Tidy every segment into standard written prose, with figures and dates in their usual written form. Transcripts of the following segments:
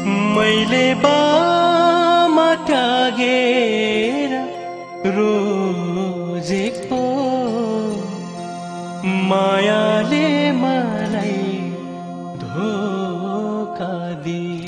मैले बामा त्यागेर रोजेको मायाले मलाई धोका दिए।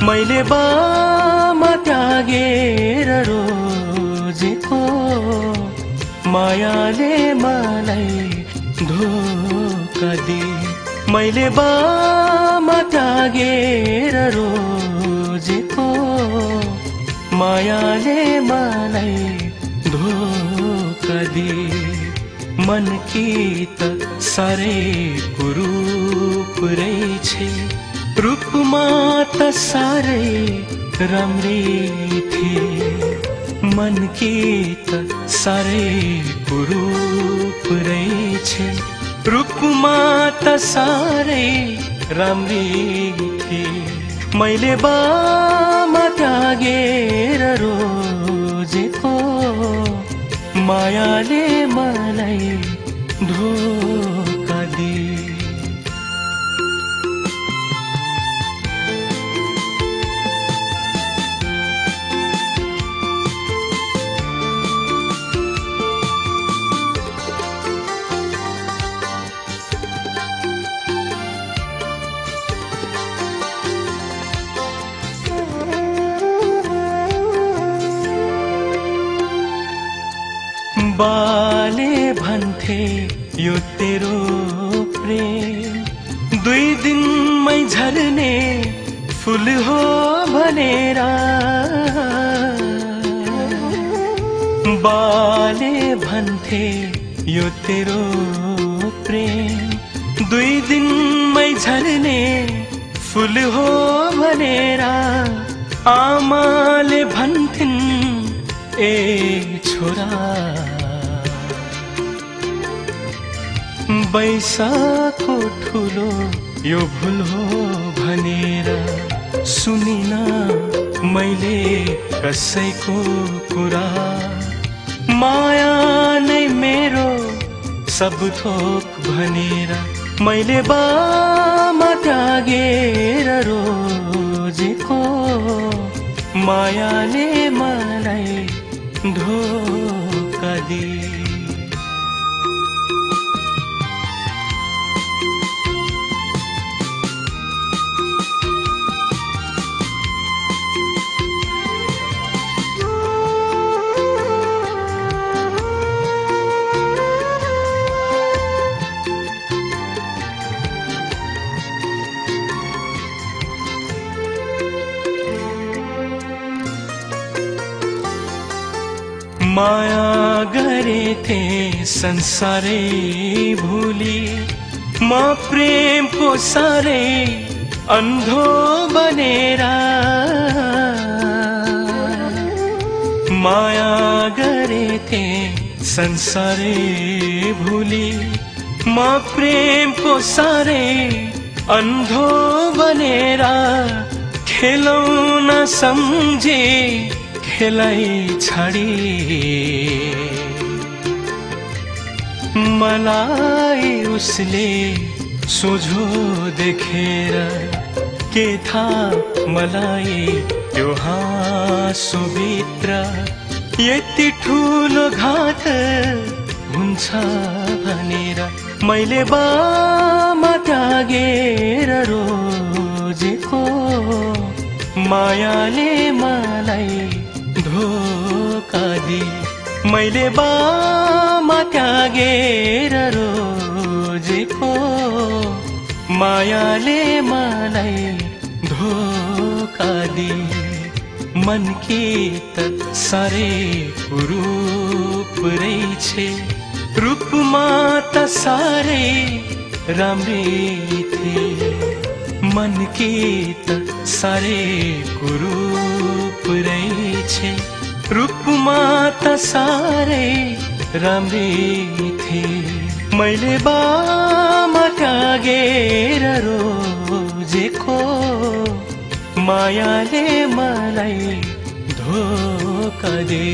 मैले बामा त्यागेर रोजेको मायाले मलाई धोका दिए। मैले बामा त्यागेर रोजेको मायाले मलाई धोका दिए। मन की त साह्रै कुरूप रहेछ, रूपमा त साह्रै राम्री थिए। मन की त साह्रै कुरूप रहेछ, रूपमा त साह्रै राम्री थिए। मैले बामा त्यागेर रोजेको मायाले मलाई धोका दिए। बाले भन्थे यो तेरो प्रेम दुई दिनमै झर्ने फूल हो भनेर। बाले भन्थे यो तेरो प्रेम दुई दिनमै झर्ने फूल हो भनेर। आमाले भन्थिन् ए छोरा बैसाको ठुलो यो भूल हो भनेर। सुनिन मैले कसैको कुरा, माया नै मेरो सब थोक भनेर। मैले बामा त्यागेर रोजेको मायाले मलाई धोका दिए। माया गरेथे संसारै भूली, म प्रेमको साह्रै अन्धो बनेर। माया गरेथे संसारै भूली, म प्रेमको साह्रै अन्धो बनेर। खेलौन सम्झे खेलाई छाडी, मलाई उसले सोझो देखेर। के थाहा मलाई त्यो हाँसोभित्र यति ठुलो घात हुन्छ भनेर। मैले बामा त्यागेर रोजेको मायाले मलाई धोका दिए। मैले बामा त्यागेर रोजेको मायाले मलाई धोका दिए। मन की त साह्रै कुरूप रहेछ, रूपमा त साह्रै राम्री थिए। मन की त साह्रै कुरूप रहेछ, रूपमा त साह्रै राम्री थिए। मैले बामा त्यागेर लागेर रोजेको मायाले मलाई धोका दे।